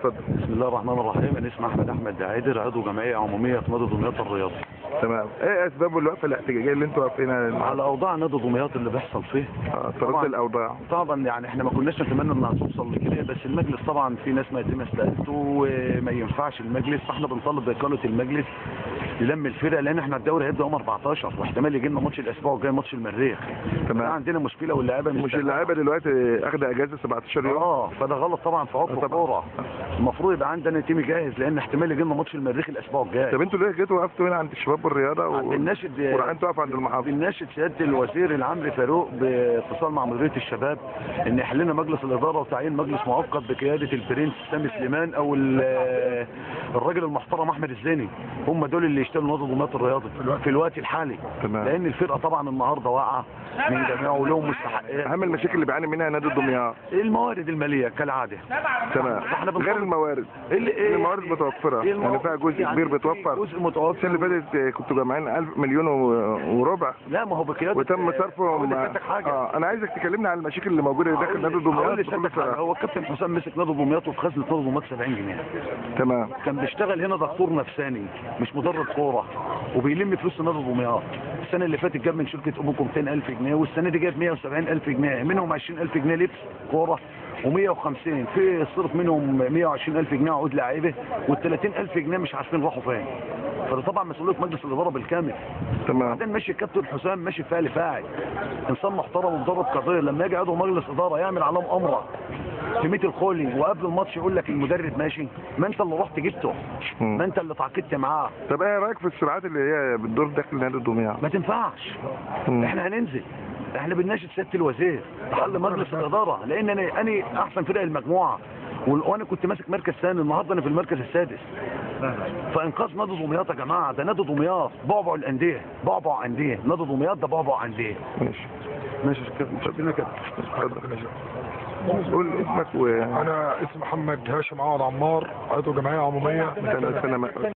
اتفضل. بسم الله الرحمن الرحيم. انا اسمي احمد احمد دعيدر، عضو جمعية عموميه في نادي دمياط الرياضي. تمام. ايه اسباب الوقفة الاحتجاجية اللي انتوا واقفينها؟ على اوضاع نادي دمياط اللي بيحصل فيه. ترد الاوضاع. طبعا يعني احنا ما كناش نتمنى انها توصل لكده، بس المجلس طبعا في ناس ما يتم استقالته وما ينفعش المجلس، فاحنا بنطالب باقالة المجلس للم الفرقة، لان احنا الدوري هيبدا يوم 14 واحتمال يجي لنا ماتش الاسبوع الجاي ماتش المريخ. تمام. عندنا مشكلة واللاعيبه مش اللعيبة دلوقتي اخده اجازه 17 يوم. فده غلط طبعا في عقد الكورة. المفروض يبقى عندنا team جاهز، لان احتمال يجي لنا ماتش المريخ الاسبوع الجاي. طب انتوا ليه جيتوا وقفتوا هنا عند الشباب والرياضة بنناشد ورايحين تقفوا عند المحافظة؟ بنناشد سيادة الوزير العمري فاروق باتصال مع مديرية الشباب ان يحل لنا مجلس الادارة وتعيين مجلس مؤقت بقيادة البرنس سامي سليمان او الراجل المحترم احمد الزيني. هم دول اللي يشتغلوا نادي دمياط الرياضي في الوقت الحالي. تمام. لان الفرقة طبعا النهارده واقعه من جميعه ولهم مستحقات. اهم المشاكل اللي بيعاني منها نادي دمياط الموارد المالية كالعادة. تمام. غير الموارد، الموارد متوفرة يعني فيها جزء كبير بيتوفر. جزء متوفر. السنة اللي فاتت كنتوا جامعين 1000 مليون وربع. لا ما هو بقيادة وتم صرفهم. انا عايزك تكلمنا عن المشاكل اللي موجودة داخل نادي دمياط. هو الكابتن حسام مسك نادي دمياط وفي خزنه نادي دمياط 70 جنيه. تمام. كان بيشتغل هنا دكتور نفساني مش مدرب كورة، وبيلم فلوس نادي دمياط. السنة اللي فاتت جاب من شركة ابوكم 200,000 جنيه، والسنة دي جاب 170,000 جنيه، منهم 20,000 جنيه لبس كورة و150 في صرف منهم 120,000 جنيه عقود لعيبة، وال30,000 جنيه مش عارفين راحوا فين. فده طبعا مسؤولية مجلس الادارة بالكامل. تمام. بعدين ماشي الكابتن حسام ماشي فعل فاعل، انسان محترم ومدرب قدير. لما يجي عضو مجلس ادارة يعمل عليهم امره في ميت الخولي وقبل الماتش يقول لك المدرب ماشي، ما انت اللي رحت جبته، ما انت اللي تعاقدت معاه. طب ايه رايك في الصراعات اللي هي بتدور داخل نادي دمياط؟ ما تنفعش. احنا هننزل، احنا بنناشد سيادة الوزير تحل مجلس الادارة، لان انا احسن فرق المجموعة، وانا كنت ماسك مركز ثاني، النهارده انا في المركز السادس. فانقاذ نادي دمياط يا جماعة، ده نادي دمياط بعبع الاندية، بعبع اندية، نادي دمياط ده بعبع اندية. ماشي ماشي كده. اتفضل. قول اسمك. انا اسمي محمد هاشم عوض عمار، عضو جمعية عموميه. استنى.